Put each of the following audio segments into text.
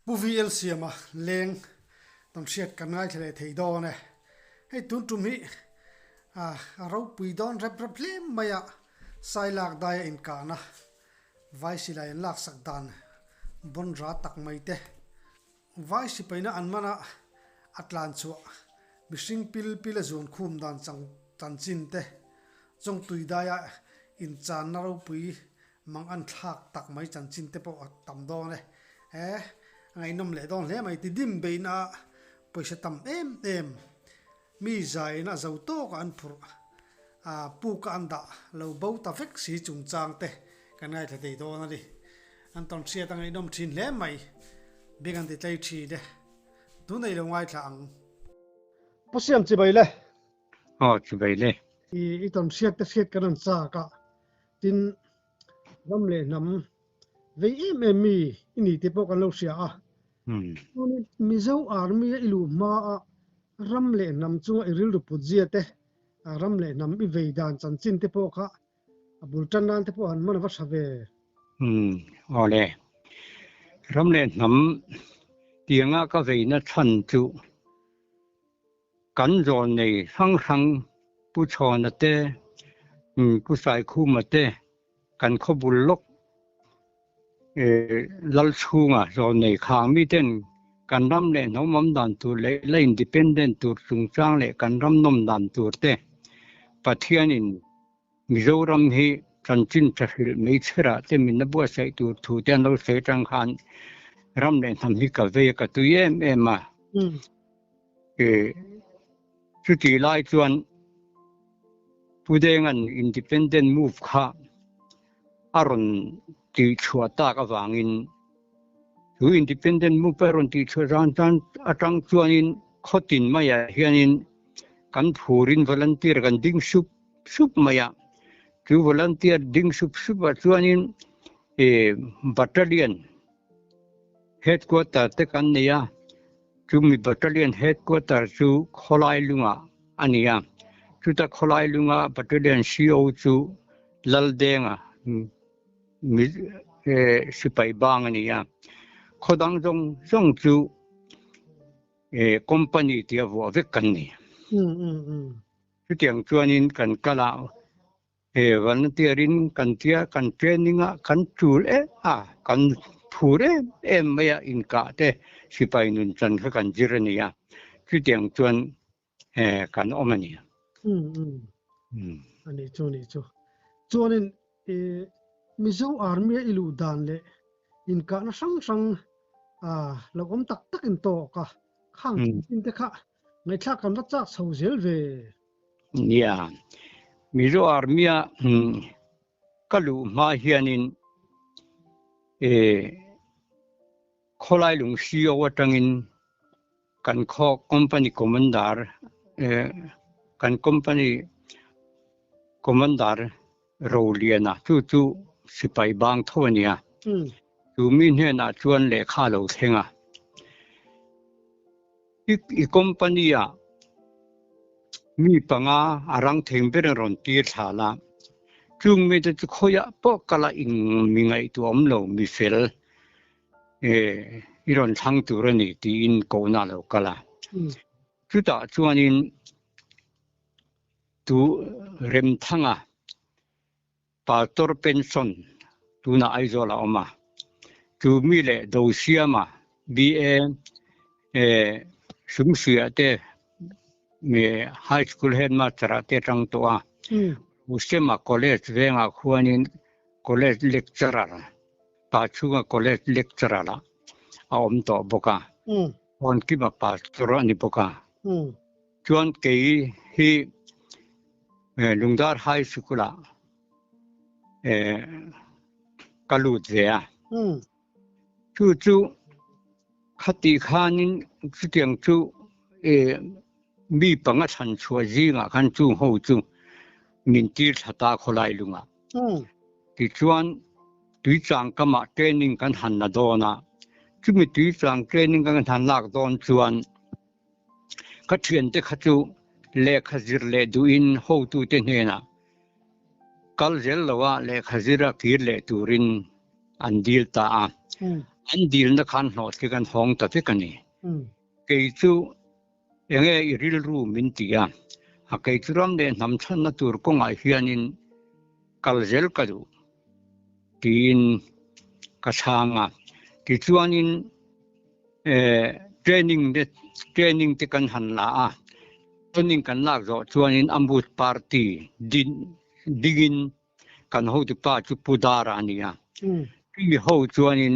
Pu VL Siama leng tawn hriat kan ngaithla leh thei dawn e. Hei tun tum hi a ropui dawn rep rep hle mai a, Sailak daia inkahna vai silai an laksak dan bawn ra tak mai te. Vai sipaina an man a, a tlan chhuah mihring pil pil a zuan khum dan chang chanchin te, Chawngtui daia inchanna ropui mang an thlak tak mai chanchin te pawh a tam dawn e. E, a ngaihnawm leh dawn hle mai. Tidim beihna ah pawisa tam em em mi zaiin a zo tawk a an phurh a, puk a an dah lo bo ta vek si chungchang te kan ngaithla thei dawn a ni. An tawn hriat a ngaihnawm thin hle mai. Beng an ti tlei thin e. Tunei lo ngaithla ang. Pu Siam chibai le. Aw chibai le. I i tawn hriat te hriat kan rawn chak a, tin ram leh hnam vei em em mi i ni tih pawh kan lo hria a. Chuanin Mizo Army a i luh hma a ram leh hnam chunga i rilru put zia te, ram leh hnam i vei dan chanchin te pawh kha a bul tan nan te pawh han hman a va tha ve. Aw le. Ram leh hnam tianga ka veina chhan chu Kan zawn nei hrang hrang Pu Chhawna te, Pu Saikhuma te, kan khawbul lawk Lalchhunga zawn nei khang miten kan ram leh hnawmawm dan tur leh la independent tur chungchang leh kan ram nawm dan tur te Pathianin Mizoram hi chanchin tha hrilh mai chherah te min la buatsaih tur thu te an lo sawi atang khan ram leh hnam hi ka vei a, ka tui em em a. Chutih lai chuan Pu Denga'n Independent Move kha a rawn tihchhuah tak avangin chu Independent Move a rawn tihchhuah zan tan atang chuanin khawtin maiah hianin kan phurin volunteer kan ding sup sup mai a. Chu volunteer ding sup supah chuanin battalion headquarter te kan nei a. Chumi Battalion Headquarter chu Khawlai lungah a ni a, chuta Khawlai lunga Battalion CO chu Laldenga sipai bang a ni a. Khaw dang zawng zawng chu Company tia vuah vek kan ni. Chutiang chuanin kan kal a, He volunteer in kan tia kan training a kan tul em a kan phur em em mai a inkah te sipai nun chan kha kan zir a ni a chutiang chuan kan awm a ni. A nih chu nih chu. Chuanin Mizo Army a i luh dan leh inkahna hrang hrang lo awm tak tak in tawk a khang chanchin te kha ngaihthlak kan va chak chho zel ve. Nia, Mizo Army a ka luh hma hianin khawlai lung CO atangin kan khaw company commander kan company commander Roliana chu chu sipai bang tho a nia. Chu mi hnenah chuan lehkha a lo thleng a. I company ah mi panga a rang theng ber in rawn tir thla la, chung mite chu khawiah pawh kal a ing mi ngaihtuah awm lo mi fel i rawn thlang tur a ni tiin kohna a lo kal a. Chutah chuanin tu Remthanga Pastor Pension tunah Aizawl a awm a, chu mi leh Dosiama BA Sumsuiah te High School Headmaster ah te atang tawh a, Usema College vengah khuanin College Lecturer, Pachhunga College Lecturer ah a awm tawh bawk a, Hawnkiba Pastor a ni bawk a. Chuan kei hi Lungdar High School ah ka lut ve a. Chu chu khatih khanin chutiang chu mi panga thlan chhuah zingah khan chung ho chu min tir thla ta khawlai lungah. Tichuan Tuichang kamah training kan han la dawn a, chumi Tuichang training kan han lak dawn chuan Ka thiante kha chu lehkha zir leh duhin hotute hnenah kal zel loa lehkha zira kir leh turin an dil ta a. An dilna khan hlawhtling an hawng ta vek a ni. Kei chu enge i rilru min ti a, a kei chu ram leh hnam chhanna tur kawngah hianin kal zel ka duh tiin ka chhang a. Tichuanin training te training te kan han la a, training kan lak zawh chuanin Ambus Party din dingin Kan hotupa chu Pu Dara a ni a. Chumi ho chuanin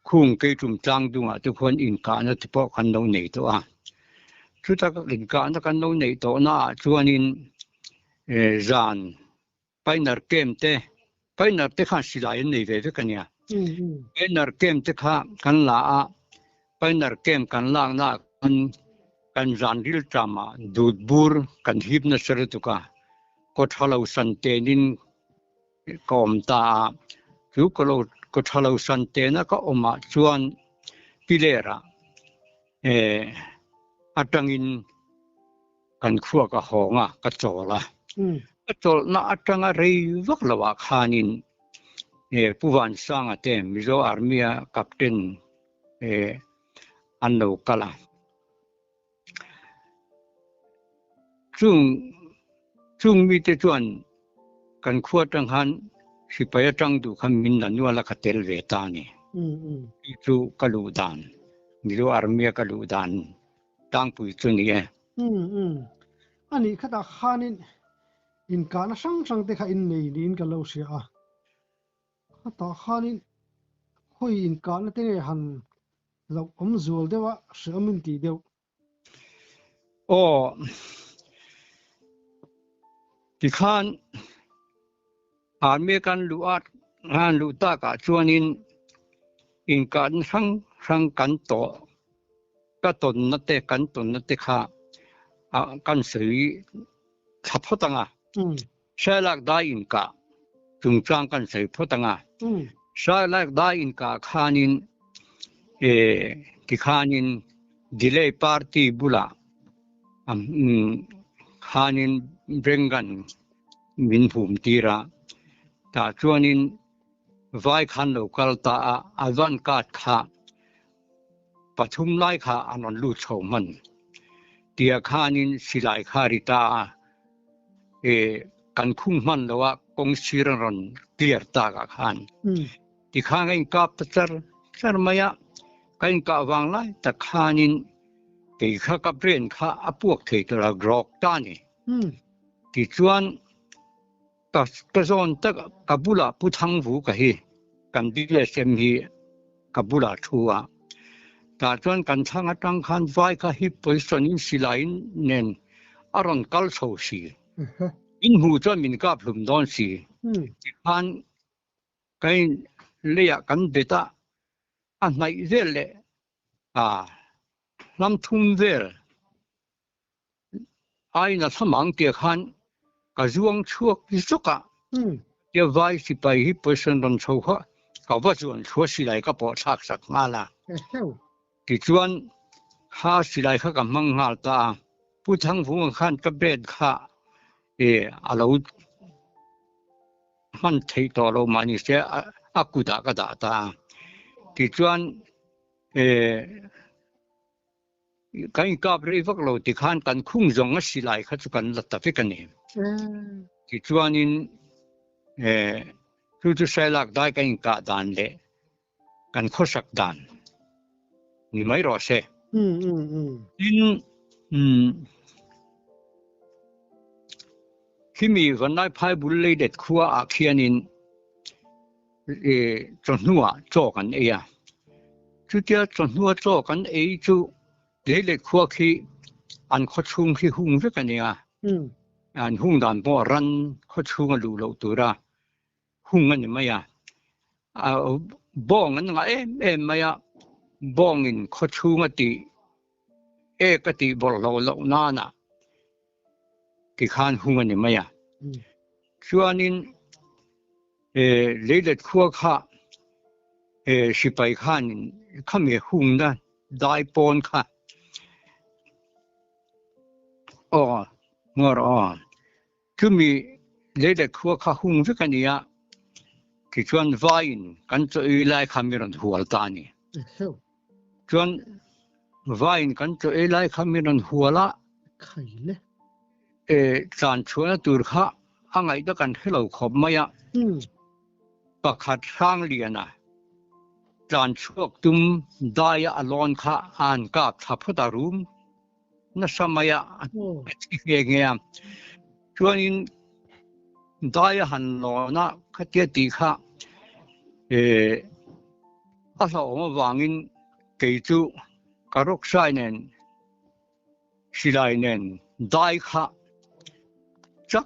khung keitum tlang dungah te khuan inkahna te pawh kan lo nei tawh a. Chuta inkahna kan lo neih tawhnaah chuanin zan Pioneer Camp te, Pioneer te khan silai an nei ve vek a nia. Pioneer Camp te kha kan la a, Pioneer Camp kan laknaah khan kan zan rilṭamah dut bur kan hip nasa lutuk a. Kaw tha lo san tenin ka awm ta a, chu kaw lo kaw tha lo san tena ka awmah chuan pilerah eh atangin kan khua ka hawng a, ka chawl a. Ka chawlhna atanga rei vak loah khanin eh Pu Vansanga te Mizo Army-a captain eh an lo kal a. Chung chung mite chuan kan khua atang khan sipai atang duh khan min la nual a ka tel ve ta a ni. Chu chu ka luh dan, Mizo Army a ka luh dan tlangpui chu ni e. A nih khatah khanin inkahna hrang hrang te kha in nei niin ka lo hria a. Khatah khanin khawi inkahna te nge han Loh awm zual deuh a, hreawm in tih deuh. Aw, tikhan army kan luh a, han luh takah chuanin inkahna hrang hrang kan tawh, ka tawnna te kan tawnna te kha kan sawi thla phawt ang a. Sailak dai inkah chungchang kan sawi phawt ang a. Sailak dai inkah khanin tikhanin Delay party bulah khanin Brengan min hum tir a. Tah chuanin vai khan lo kal ta a, advance card kha pathum lai kha an rawn lut chho hman. Tia khanin silai kha ri ta a. E kan khung hman lo a kawng sir an rawn clear tak ah khan tikhan ka inkap ta char char mai a ka inkah vang lai tak khanin kei kha ka brain kha a puak thei tur a rawk ta a ni tichuan ka ka zawn tak ka bulah Pu Thangvu ka hi kan BSM hi ka bulah thu a tah chuan kan thlang atang khan vai kha hi position in silai in nen a rawn kal chho si in hmuh chuan min kap hlum dawn si tikhan ka in leiah kan bet a a hnaih vel leh a hlam thum vel Aina thlamang tia khan ka zuang chhuak zawk a, tia vai sipai hi pawisa rawn chho kha ka va zuan thua silai ka pawh thlak sak nghal a. Tichuan kha silai kha ka hmang nghal ta a, Pu Thangvunga khan ka bed kha a lo hman theih tawh lo mah ni se a kutah ka dah ta a. Tichuan Kan inkap rei vak lo tikhan kan khung zawng a silai kha chu kan la ta vek a ni. Tichuanin chu chu Sailak dai kan inkah dan leh kan khawsak dan ni mai rawh se. Tin, khimi Vanlaiphai bul leilet khua ah khianin chawhnuah chaw kan ei a, chutia chawhnua chaw kan ei chu lei leh khua khi an khaw chhung khi hung vek a nia, an hung dan pawh ran khaw chhung a luh loh tura hung a ni mai a, bawng an ngah em em mai a, bawngin khaw chhung a tih ek a tih bawlhhlawh loh nana tikhan hung a ni mai a, chuanin Leilet khua kha sipai khanin khami hungna dai pawn kha aw ngawr aw chumi leilet khua kha hung vek a ni a. Tichuan vaiin kan chaw ei lai kha mi rawn hual ta a ni. Chuan vaiin kan chaw ei lai kha mi rawn hual a, tlan chhuahna tur kha a ngaihna kan hre lo khawp mai a. Pakhat Hrangliana tlan chhuak tum daia a lawn kha a han kap thla phawt a, rum nasa mai a, a thi nghe nghe a. Chuanin daia han lawn a khatia tih kha a hlauhawm avangin kei chu ka rawksai nen Silai nen dai kha chak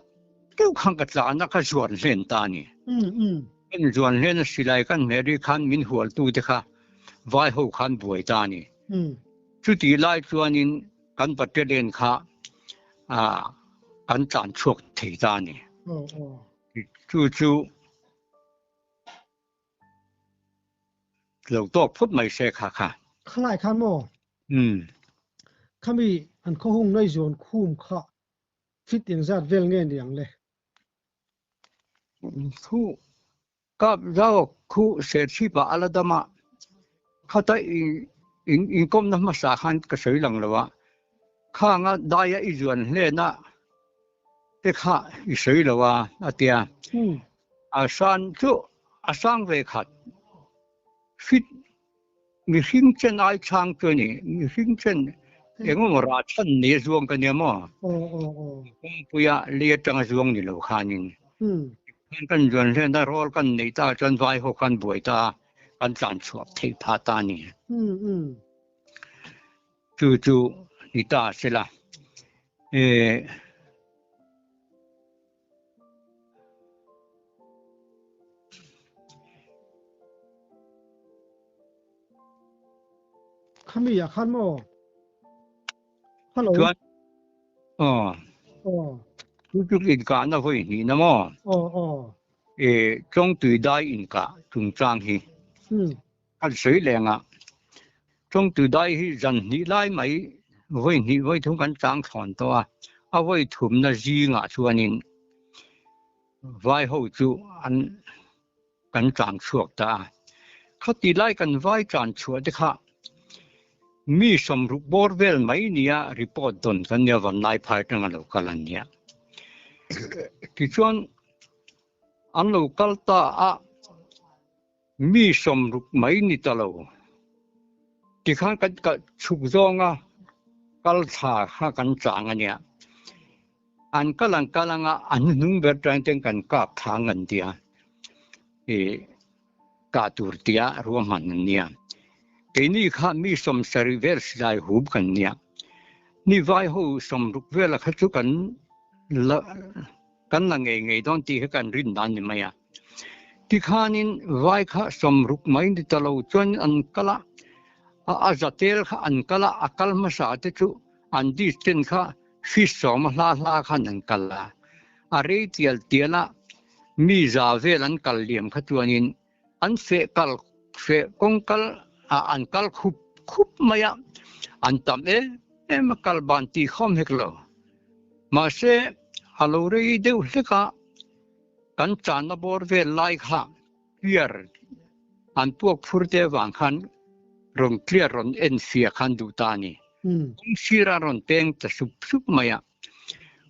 deuh khan ka tlan a, ka zuan hlen ta a ni. Kan zuan hlen a silai kan hmeh ri khan min hual tu te kha vai ho khan buai ta a ni. Chuti lai chuanin kan battalion kha kan tlan chhuak thei ta a ni. Chu chu lo tawk phawt mai se kha kha. Khalai khan maw? Umm. Khami an khawhung nai zawn khum kha fit engzat vel nge ni ang le? Khu kap zau khu serchhip ah a la dam a, khata in inkawmna hmasa khan ka sawi lang lo a, khanga daia i zuan hlen a te kha i sawi lo a a tia. A san chu a sang ve khat fit Mihring chen ai chhang chu a ni. Mihring chen engemaw rah chhan nei a zuang ka nia maw? Kawngpuia lei atanga zuang ni lo khanin. Tikhian kan zuan hlen a, rawl kan nei ta chuan vai ho khan buai ta a, kan tlan chhuak theih phah ta a ni. Chu chu ni ta sela. Khami ah khan maw? Hello. Chuan aw. Aw. Chu chu inkahna vawi hnih na maw? Aw aw. E Chawngtui dai inkah chungchang hi. Kan sawi leng a, Chawngtui dai hi zan hnih lai mai vawi hnih vawi thum kan chang thlawn tawh a, a vawi thumna zingah chuanin vai ho chu an kan tlan chhuak ta a. Khati lai kan vai tlan chhuah te kha mi sawmruk bawr vel mai nia report dawn kan nia Vanlai phai atanga lo kal an nia. Tichuan an lo kal ta a. Mi 60 mai ni ta lo. Tikhan kan kalh chhuk zawnga kal thla kha kan chang a nia. An kal an kal anga an hnung ber tang ten kan kap thla ngan tia. I kah tur tia ruahman an nia. Keini kha mi 70 vel silai hup kan nia. Ni vai ho 60 vela kha chu kan la kan la ngei ngei dawn tih hi kan rin dan ni mai a. Tikhanin vai kha 60 mai ni ta lo chuan an kal a, a zatel kha an kal a, a kal hmasa te chu an distance kha feet 10 a hla hla khan an kal a. A rei tial tial a, mi za vel an kal liam kha chuanin an feh kal feh kawng kal a an kal khup khup mai a, an tam em em a kal ban tih khawm hek lo. Mahse a lo rei deuh hlek a. Kan channa bawr vel lai kha clear an puak phur te avang khan rawn clear rawn en fia khan duh ta a ni. Kawng sira rawn peng ta sup sup mai a.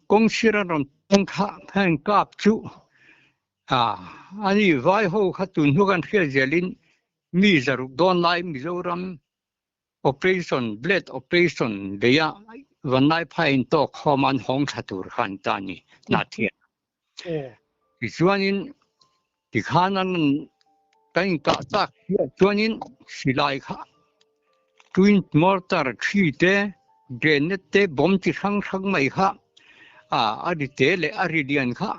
Kawng sira rawn peng kha heng kap chu a ni vai ho kha tun hnu kan hriat zelin mi 600 dawn lai Mizoram Operation Blade Operation beia Vanlai phaiin tawk khawm an hawng tha tur kha an ta a ni, Hnathian. Tichuanin tikhan an kan inkah tak hian chuanin silai kha twin mortar thi te, grenade te, bomb chi hrang hrang mai kha a ri te leh a ri lian kha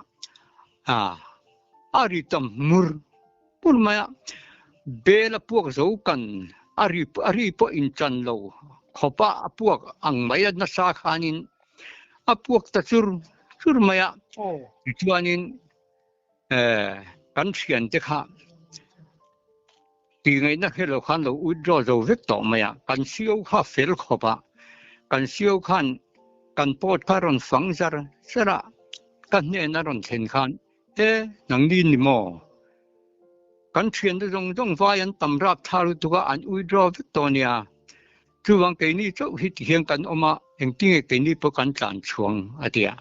a ri tam hmur Hmun maia bel a puak zo kan a ri a ri pawh inchan lo khawpa a puak ang mai a nasa khanin a puak ta chur chur mai a. Tichuanin kan thiante kha tih ngaihna hre lo khan lo withdraw zo vek tawh mai a, kan sio kha fel khawp a, kan sio khan kan pawt kha rawn fang zar zar a, ka hnena rawn thlen khan E, nangni ni maw? Kan thiante zawng zawng vai an tam rap thla lutuk a, an withdraw vek tawh a nia. Chuvang keini chauh hi ti hian kan awm a, engtinge keini pawh kan tlan chhuang a ti a.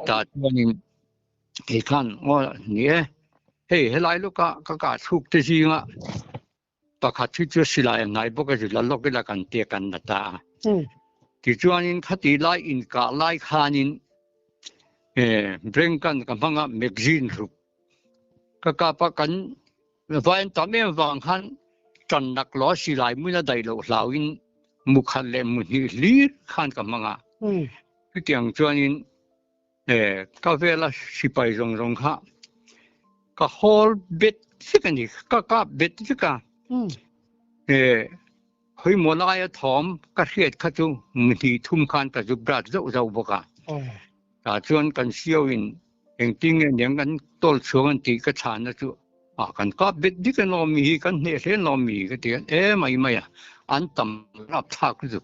Tah chuanin kei khan aw ni e, hei helai lawka ka kah thluk te zinga pakhat hi chu silai a hnai bawk a zila lawk ila kan tia kan la ta a. Tichuanin khati lai inkah lai khanin Brenkan ka hmanga magazine ruk Ka kap a kan vai an tam em vang khan tan nak law silai hmun a daih loh hlauin mu khat leh mu hnih hlir khan ka hmang a. Chutiang chuanin ka vela sipai zawng zawng kha ka hawl bet vek a ni, ka kap bet vek a. Hawimaw laia thawm ka hriat kha chu mu hnih thum khan ka zuk brat zauh zauh bawk a. Tah chuan kan siauin Engtin nge niang kan tawl chhuang an tih ka chhanna chu ah kan kap bet dik a lawm mi hi kan hneh hle lawm mi ka ti a e mai mai a an tam rap thlak lutuk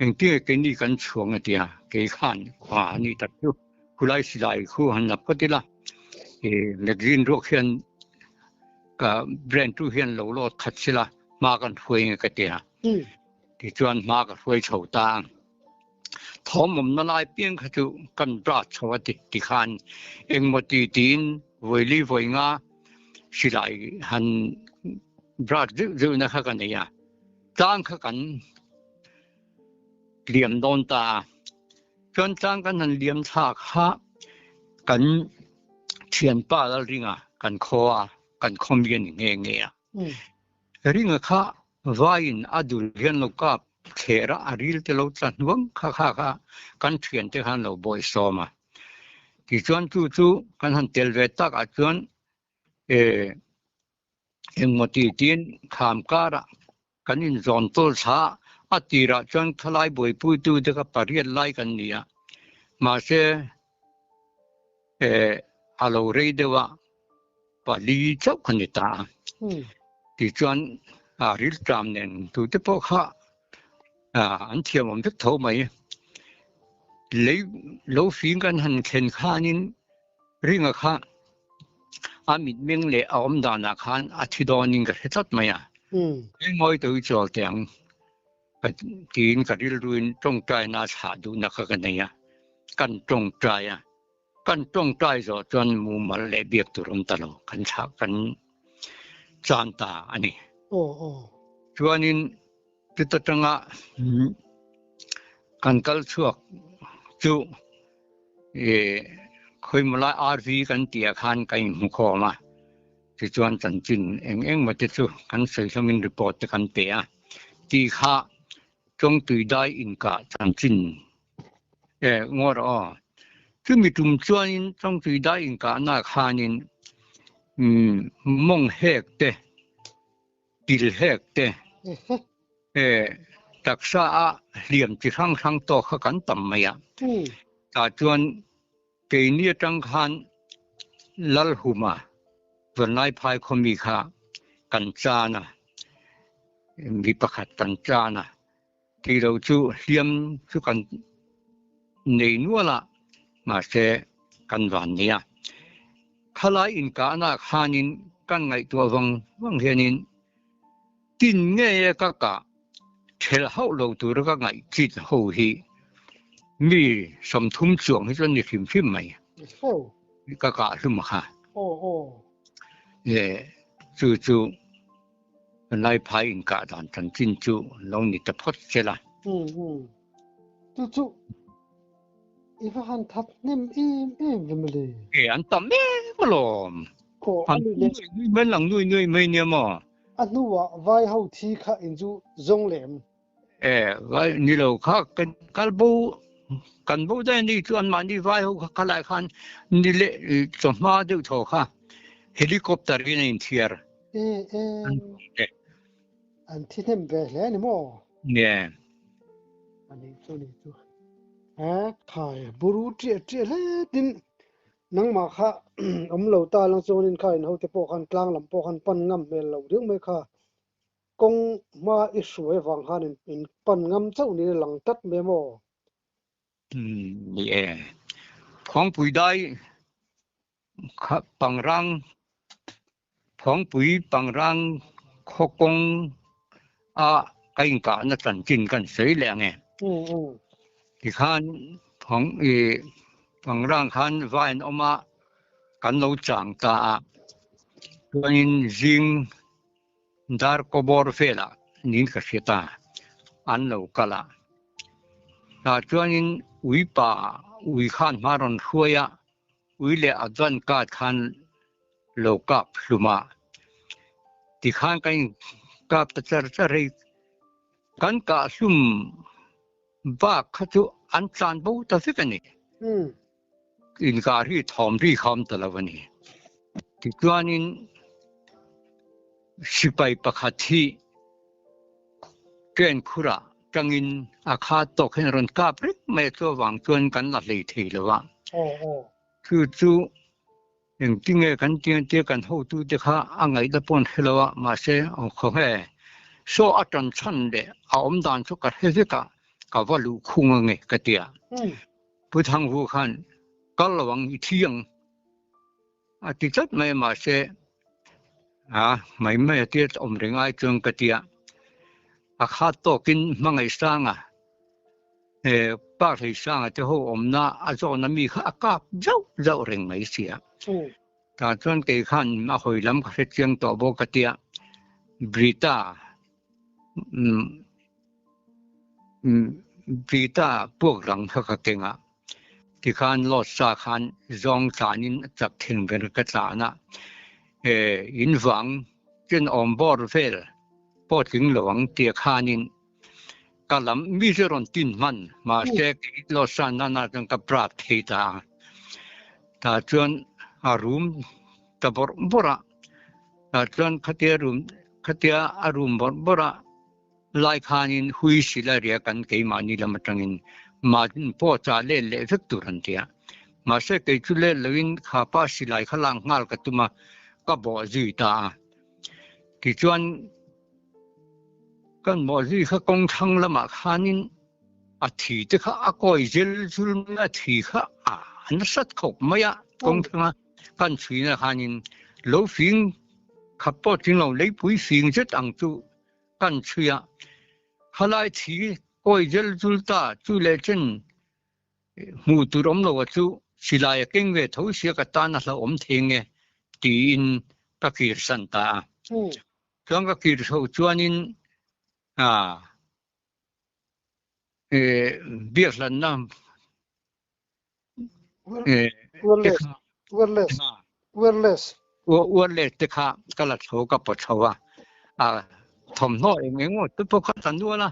engtin nge keini kan chhuang a tia kei khan ah a ni tak chu khulai silai khu han lap ka ti la i magazine ruak hian ka brand tu hian lo load khat sila hma kan hruai nge ka tia tichuan hma ka hruai chho ta. Thawmawmna lai piang kha chu kan bra chho a ti ti khan engmaw ti tiin vawi li vawi nga silai han bra zeuh zeuh na kha ka nei a, tlang kha kan liam dawn ta a, chuan tlang kan han liam thla kha kan thianpa Lalringa kan khaw a, kan khaw mi a ni nghe nghe a. Ringa kha Vaiin a dul hian lo kap thler a, a ril te lo tla hnuang kha kha kha kan thian te khan lo bawi sawm a. Tichuan chu chu kan han tel ve tak ah chuan eh engmaw ti tiin kham karah kan inzawn tawl thla a, a tirah chuan thalai buaipuitu te kha pariat lai kan ni a, mahse eh a lo rei deuh a. Pali chauh kha ni ta a. Tichuan a rilṭam nen tute pawh kha an thiamawm vek tho mai. Lei lo fing kan han thlen khanin ringa kha a mitmeng leh a awm danah khan a thi dawnin ka hre tlat mai a. Ringawi tawih chawl teh ang ka tiin ka rilruin tawngtaina a thlah duhna kha ka nei a, kan tawngtai a. Kan tawngtai zawh chuan mumal leh biak tur awm ta lo, kan thlah kan chan ta a ni. Chuanin chuta tanga kan kal chhuak chu khawimaw lai RV kan tih ah khan ka inhmu khawm a, tichuan chanchin eng eng maw te chu kan sawi hlawmin report te kan pe a, tih kha tawngtui dai inkah chanchin E, ngaw rawh aw. Chumi tum chuanin Chawngtui dai inkahna khanin mawng hek te, til hek te, e, taksa a hliam chi hrang hrang tawk kha kan tam mai a. Tah chuan keini atang khan Lalhuma Vanlaiphai khawmi kha kan chan a, mi pakhat kan chan a. Tih loh chu hliam chu kan nei nual a, mahse kan van nia. Khalai inkahna khanin kan ngaihtuah vang vang hianin tin ngei e ka kah thelh hauh lo tura ka ngaih chit ho hi mi 30 chuang hi chuan ni hrim hrim mai ka kah hlum kha. Chu chu. Laiphai inkah dan chanchin chu lo ni ta phawt se la. Umm chu chu i va han that hnem em em ve mawle. E an tam em alawm. Aw a ni le. Nui mai lang nui nui mai nia maw. A hnuah vai ho thi kha in chu zawng leh em? E vai ni lo kha kan kal bo kan bo daih ni chu anmahni vai ho kha khalai khan ni leh chawhma deuh thaw kha helicopter in a inthiar. E e an thi hnem ve hle a ni maw? Nge. A nih chu a nih chu. He khai buru ṭiah ṭiah hle tin nangmah kha awm lo ta lang chuanin kha in hote pawh khan tlang lam pawh khan pan ngam hmel lo riau mai kha. Kawng hma i hruai avang khan in pan ngam chauh niin a lang tlat mai a maw? Ni e. Phawngpui dai kha pangrang. Phawngpui Pangrang khaw kawng a ka inkahna chanchin kan sawi leh ang e. Tikhan Phawng i Pangrang khan vai an awm a, kan lo chang ta a. Chuanin zing dar kaw bawr velah niin ka hria ta, an lo kal a. Tah chuanin uipa ui khan hma rawn hruai a, ui leh advance card khan lo kap hlum a, tikhan kan in kap ta char char hei kan kah hlum bak kha chu an tlan bo ta vek a ni. Inkah ri thawm ri kha awm ta lo a ni. Tichuanin sipai pakhat hi train khurah tangin a kha tawk hian a rawn kap reng mai a, chu avang chuan kan la hlei thei lo a. Chu chu engtinge kan ti ang tia kan hotute kha a ngaihna pawh an hre lo a, mahse khaw nge saw a tan chhan leh a awm dan chu ka hre vek a, ka va luh khung ange ka ti a. Pu Thangvu khan kal lo ang i thi ang a ti tlat mai a, mahse a mai mai a tia awm reng ai chuan ka ti a, a khat tawkin Hmangaihsanga Parhleisanga te ho awmna a zawhna mi kha a kap zauh zauh reng mai si a. Tah chuan kei khan a hawi lam ka hre chiang tawh bawk ka tia, Brita Brita puak rang kha ka keng a, tikhan Lord sa khan zawng tlanin a chak thin ber ka tlan a, in vang chen awm bawr vel pawh tling lo ang tia khanin ka lam mi chu rawn tin hman mahse kei Lord sa nana chuan ka brap thei ta a, tah chuan a rum ta bawrh bawrh a, tah chuan khatia rum khatia a rum bawrh bawrh a lai khanin hui sila ria kan keimahni lam atangin mahni pawh chah let leh vek tur an ti a, mahse kei chu let loin kha pa silai kha lak nghal ka tum a, ka bawh zui ta a, tichuan kan bawh zui kha kawng thlang lamah khanin a thi te kha a kawi zel zul mai a, thi kha a nasat khawp mai a, kawng thlanga kan chhuina khanin lo fing khat pawh tling lo leipui fing zet ang chu kan chhui a, khalai thi kawi zel zul ta chu leh chen hmuh tur awm lo a chu silai a keng ve tho sia ka tan a hlauhawm thei nge tiin ka kir san ta a. Chuan ka kir chho chuanin biak hlanna wireless wireless wireless te kha ka la chho ka pawt chho a, a thawmhnaw eng eng emaw te pawh kha ka nual a,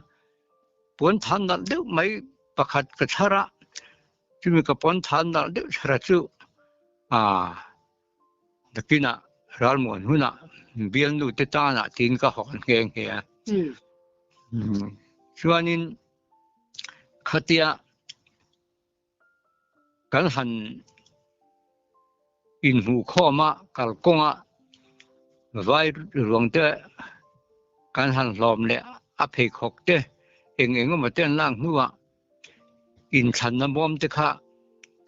puan than nalh deuh mai pakhat ka chhar a, chumi ka puan than nalh deuh chhar a chu a nakinah ralmuan hunah bialnu te tanah tiin ka hawn nghe nghe a. Chuanin khatia kan han inhmuh khawm a, kalkawnga vai ruang te kan han hlawm leh a pheikhawk te eng eng emaw te an lak hnuah inthlanna bawm te kha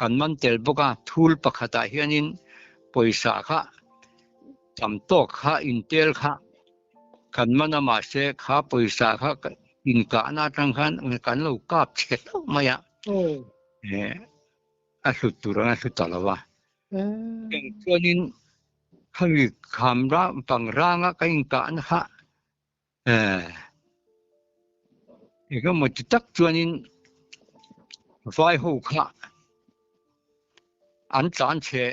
kan man tel bawk a, thul pakhatah hianin pawisa kha tam tawk kha intel kha kan man a, mahse kha pawisa kha inkahna atang khan kan lo kap chhe hlauh mai a, a hlut tur ang a hlut ta lo va. Eng chuanin khami kham pang ranga ka inkahna kha Engemaw ti tak chuanin vai ho kha an tlan chhe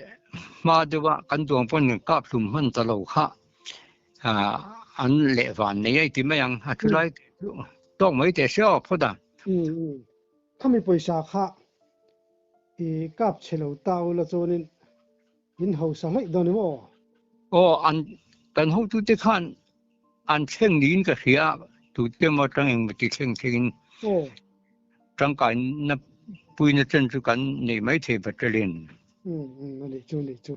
hma deuh a, kan duang pawn kan kap hlum hman ta lo kha an leh van nei a ti mai ang, a thu lai chu tawk mai teh se aw phawt a. Khami pawisa kha i kap chhe lo ta ula chuanin In hausa hlaih dawn em aw? Aw, an kan hotute khan an thleng niin ka hria a, tute emaw atang engmaw ti thleng thlengin tangkaina puina chen chu kan nei mai thei battalion. Umm, a nih chu, a nih chu.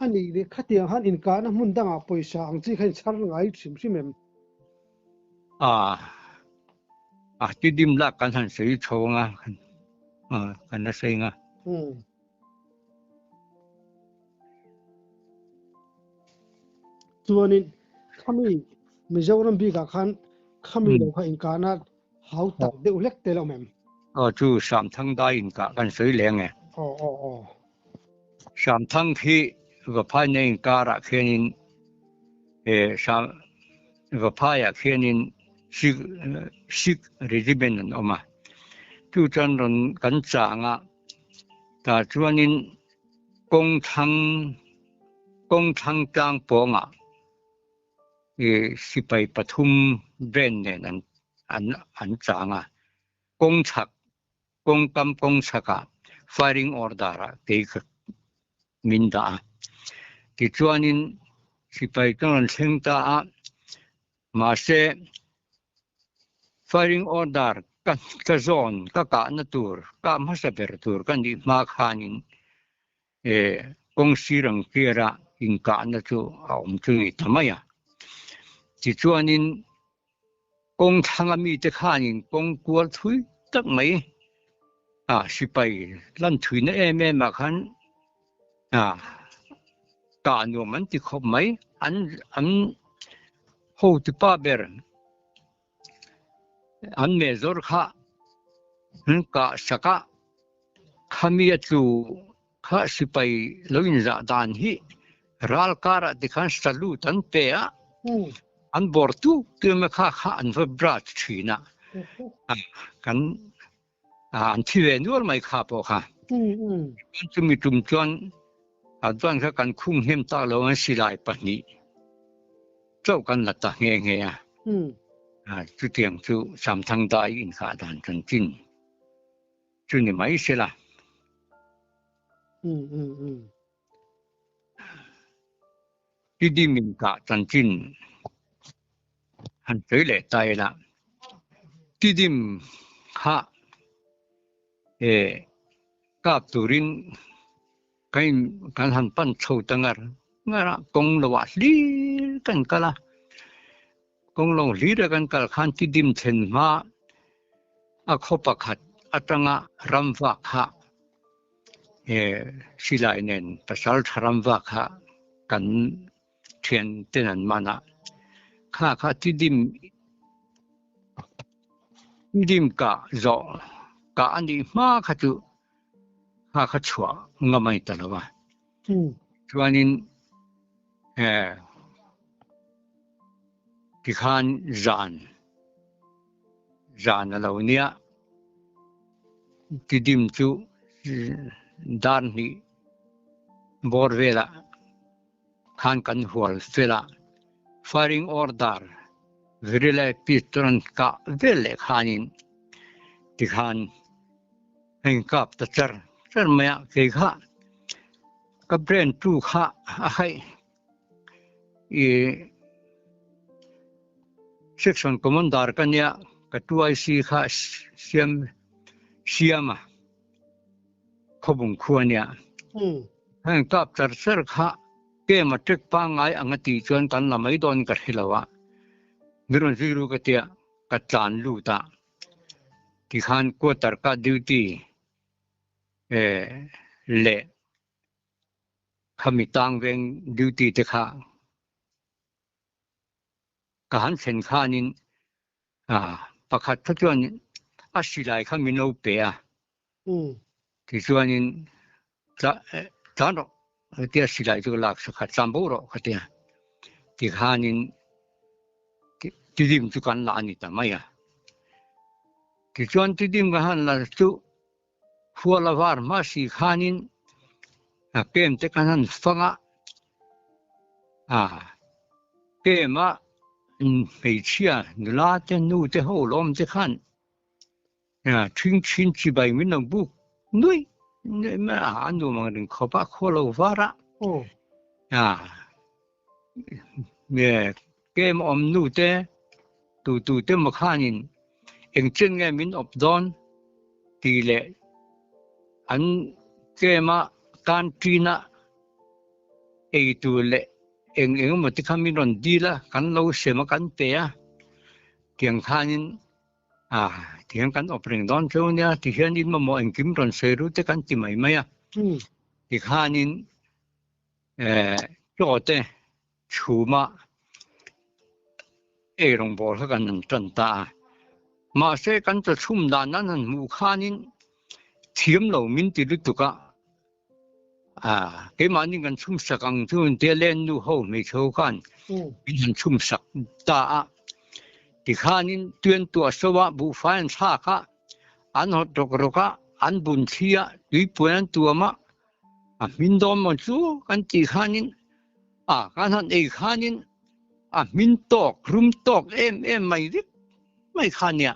A nih leh khatiang khan inkahna hmun dangah pawisa ang chi kha in chhar ngai hrim hrim em? A, a tidim lak kan han sawi chho anga, kan la sawi anga. Umm. Chuanin khami Mizoram bikah khan khami lo kha inkahna hau tak deuh hlek te la awm em? Aw chu Samthang dai inkah kan sawi leng e. Aw aw aw. Samthang khi Vaphai nei inkarah khianin e Sam Vaphaiah khianin Sikh Sikh Regiment an awm a. Chu chuan rawn kan chang a, tah chuanin kawng thlang kawng thlang tlang pawngah i sipai pathum ven nen an an an chang a. Kawng chhak kawng kam kawng chhakah firing order ah kei ka min dah a. Tichuanin sipai chu rawn thleng ta a, mahse firing order ka ka zawn ka kahna tur kah hmasa ber tur ka nih hma khanin eh kawng sir ang clear a inkahna chu a awm chu ni ta mai a. Tichuanin kawng thlanga mite khanin kawng kual thui tak mai a sipai lan thuina em em ah khan a kah nuam an ti khawp mai an an hotupa ber an mezawr kha an kah sak a khami a tlu kha sipai lo inzah dan hi ral karah tikhan salute an pe a an bawr tuk tuk mai kha kha an va brush thin a kan an thi ve nual mai kha pawh kha chumi tum chuan a chuan kha kan khung hnem tak lo an silai pahnih chauh kan la ta nghe nghe a chutiang chu Samthang dai inkhah dan chanchin chu ni mai sela. Tidim inkah chanchin han sawi leh ta ila, Tidim kha kap turin kan in kan han pan chho ta ngar ngar a, kawng lo ah hlir kan kal a, kawng lo hlir a kan kal khan Tidim thlen hma a khaw pakhat atanga ram vak kha he silai nen pasal tha ram vak kha kan thian ten an man a, kha kha Tidim Tidim kah zawh kah a nih hma kha chu kha kha chhuah ngam a ni ta lo a. Chuanin he tikhan zan zan a lo nia Tidim chu dar hnih bawr velah khan kan hual fel a, firing order virilai pistol an kah vel leh khanin tikhan a inkap ta char char mai a, kei kha ka brain tu kha a haih i section commander ka nia ka 2IC kha siam siam a khawbung khua nia heng kap char char kha kem a tek pangngai ang a tih chuan kan la mai dawn ka hre lo a mi rawn zui ru ka tia ka tlan lut a tikhan quarter ka duty leh khami tang veng duty te kha ka han thlen khanin pakhat kha chuan a silai kha min lo pe a tichuanin tlan rawh tia silai chu ka lak sak a tlan bo rawh ka tia tikhanin tidim chu kan la a ni ta mai a tichuan tidim ka han la chu Hual a var hma si khanin a kem te khan han fang a, a kem a hmeichhia nula te nu te ho lawm te khan ṭhing ṭhin chibai min lo buk nuih nuih mai a, a nuam ang reng khawp a khaw lo var a, a kem awm nu te tu tu te maw khanin Engchen nge min awp dawn tih leh an tlema canteen-a ei tur leh eng eng emaw te kha min rawn dil a, kan lo sem a kan pe a, tiang khanin ah tiang kan awp reng dawn cheu nia tihian in mamawh engkim rawn sawi ru te kan ti mai mai a, tikhanin eh chaw te. Chhuma ei rawngbâwl kha kan han ṭan ta a. Mahse, kan chaw chhum dan an han hmuh khanin thiam lo min ti lutuk a, keimahni kan chhum sak ang chu tia len nu ho hmeichhe ho khan min han chhum sak ta a. Tikhanin tuian tuah so a, buhfai an thlak a, an hawt rawk rawk a, an bun thli a, tuipuan an tuam a, A hmin dawn maw chu kan tih khanin a kan han ei khanin a hmin tawk rum tawk em em mai vek mai kha nia.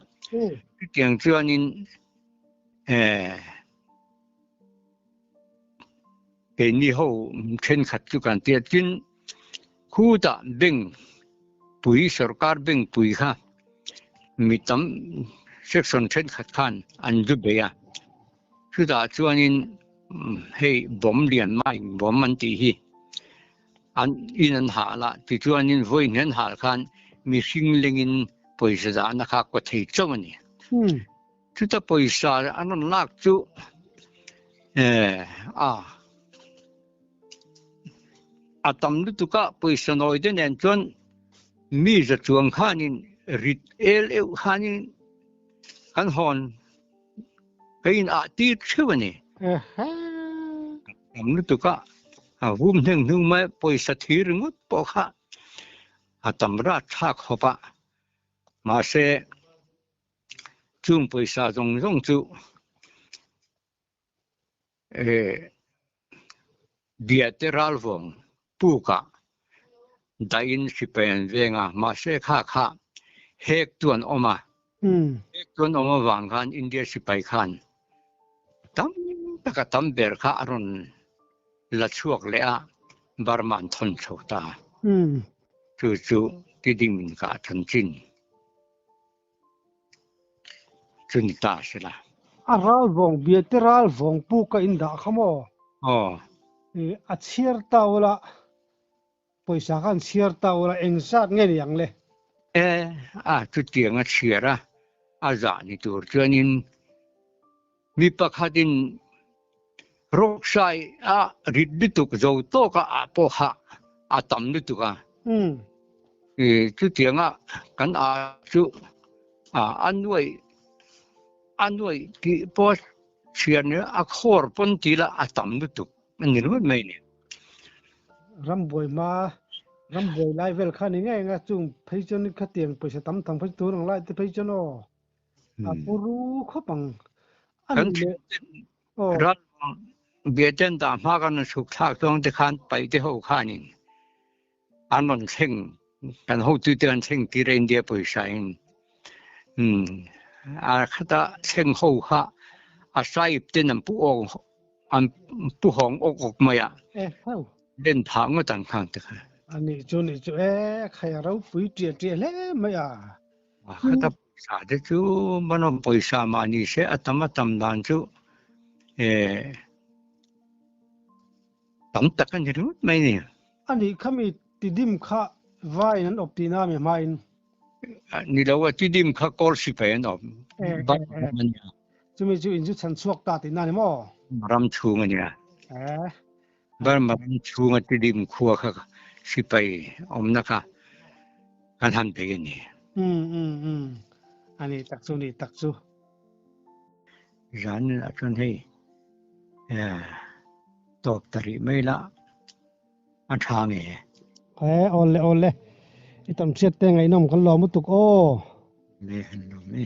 Chutiang chuanin eh keini ho thenkhat chu kan tia tin khutah bank pui sorkar bank pui kha mi tam section thenkhat khan an zu bei a. Chutah chuanin hei bawm lian mai bawm an tih hi an in an hah la tichuanin vawi hnen hal khan mihring lengin pawisa dahna kha kaw thei chauh a ni. Chuta pawisa an rawn lak chu a a tam lutuk a pawisa nawi te nen chuan mi za chuang khanin rit el euh khanin kan hawn Ka in ah tir theuh a ni. Tam lutuk a, a vum hneng hnung mai pawisa thir ringawt pawh kha a tam rat thlak khawp a. Mahse, chung pawisa zawng zawng chu Biate ralvawng pukah dahin sipai an veng a, mahse kha kha hek chu an awm a, hek chu an awm avang khan India sipai khan tam taka tam ber kha a rawn la chhuak leh a, Burma an thawn chho ta. Chu chu Tiding min kah chanchin. Chu ni ta se la. A ral vawng bia te ral vawng pu ka in dah kha maw? Aw. I a chhiar ta ula, pawisa kha an chhiar ta ula eng zat nge ni ang le? E, a chutiang a chhiar a, a zah ni tur chuanin mi pakhatin rawksai a rit lutuk zo tawk a ah pawh kha a tam lutuk a. I chutianga kan ah chu a nuaih a nuaih tih pawh chhiar ni a khawr pawn ti la a tam lutuk a ni ringawt mai ni. Rambuai hma rambuai lai vel kha ni ngei anga chung phei chuan khatiang pawisa tam tham phei tur ang lai te phei chuan aw. A puru khawp ang. A Kan nih leh aw. Ral biaten dah hma kan rawn chhuk thlak zawng te khan paihte ho khanin an rawn thleng kan hotute an thleng tir a India pawisa in umm a khata thleng ho kha a sahib ten an pu awk an pu hawng awk awk mai a len phah ngawt ang khang te kha. A nih chu nih chu e khai a ropui ṭiah ṭiah hle mai a. A khata pawisa te chu manawm pawisa mah ni se a tam a tam dan chu eh tam tak a ni ringawt mai ni. A nih kha mi tidim kha vaiin an awp tihna mi hmain. Ni lo a tidim kha kawl sipai an awp bar ram a nia. Chumi chu in chu chhan chhuak ta tihna ni maw? Ram chhung a nia. Burma ram chhunga tidim khua kha sipai awmna kha kan han bei a ni. Um um um a ni tak chu ni tak chu. Zan ah chuan hei tawp ta rih mai la a tha nge. He awle awle i tam hriat te ngaihnawm kan lawm lutuk aw. Le han lawm e.